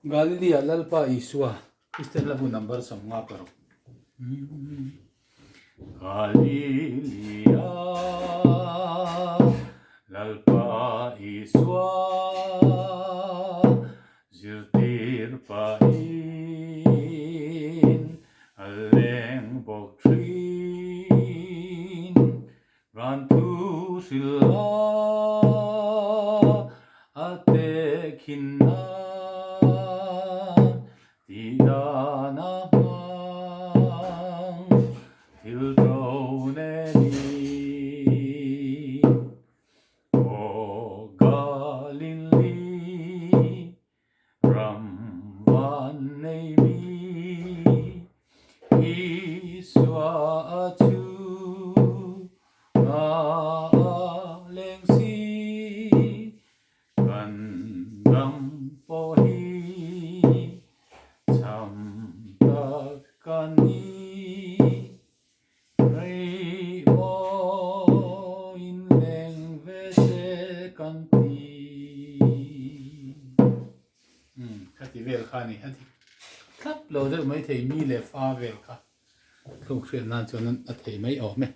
Galilea Lalpa Isua Kristian hla bu number 56. Galilea Lalpa Isua zirtir pahin a leng bawk thin. Ran thu hrilh a, a tehkhin nan tih dan a hmang thil to nen in. Aw Galili ram van nei mi Isua a chu nga a leng si kan dam pawh hi cham tak ka ni. Rei maw in leng ve se kan ti. Umm ka ti vel kha a ni. A dik thlap lo deuh mai thei mi leh fa vel kha thluk hriat nan chuan a thei mai awm e.